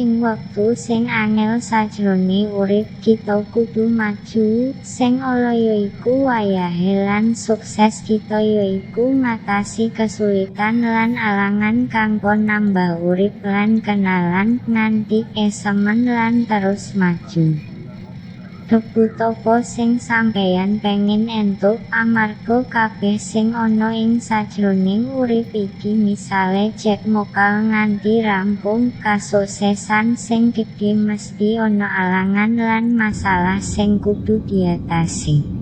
Ing wektu sing angel sajrone urip kita kudu maju, sing ala yaiku wayahe lan sukses kita yaiku ngatasi kesulitan lan alangan kanggo nambah urip lan kenalan nganti esemen lan terus maju. Rebut apa sing sampeyan pengen entuk amarga kabeh sing ana ing sajroning urip iki misale cek mokal nganti rampung kasuksesan sing gedhe mesti ana alangan lan masalah sing kudu diatasi.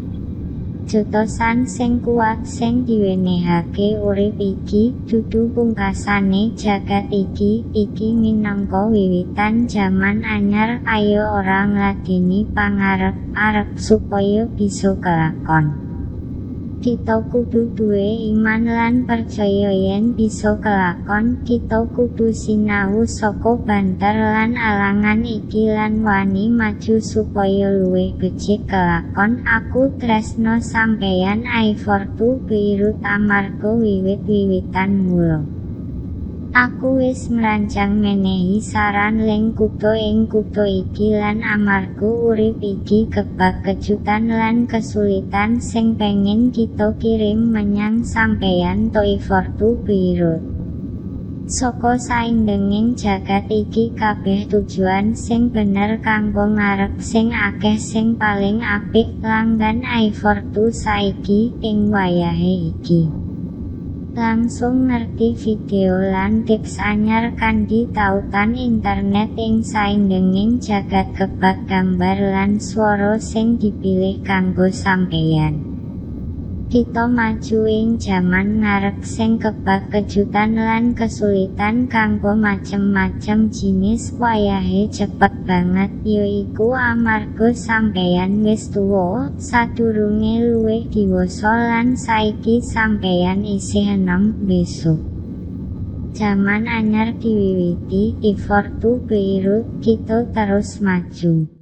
Jotosan sing kuat sing diwenehake urip iki dudu pungkasane jagat iki, iki minangka wiwitan jaman anyar ayo ora ngladeni pangarep-arep supaya bisa kelakon. Kita kudu duwe iman lan percaya yen bisa kelakon, kita kudu sinau saka banter lan alangan iki lan wani maju supaya luwih becik kelakon. Aku tresno sampeyan Aifortu Beirut amarga wiwit-wiwitan mula. Aku wis ngrancang menehi saran ling kutha ing kutha iki lan amarga urip iki kebak kejutan lan kesulitan sing pengen kita kirim menyang sampeyan Toifortu Beirut. Saka saindenging jagat iki kabeh tujuan sing bener kanggo ngarep sing akeh sing paling apik langgan Aifortu saiki ing wayahe iki. Langsung ngerti video lan tips anyar kanthi tautan internet ing saindenging jagat kebak gambar lan swara sing dipilih kanggo sampeyan. Kita maju ing jaman ngarep sing kebak kejutan lan kesulitan kanggo macem-macem jinis wayahe cepet banget yaiku amarga sampeyan wis tuwa, sadurunge luwih diwasa lan saiki sampeyan isih enom besok. Jaman anyar diwiwiti, Ifortu Beirut, kita terus maju.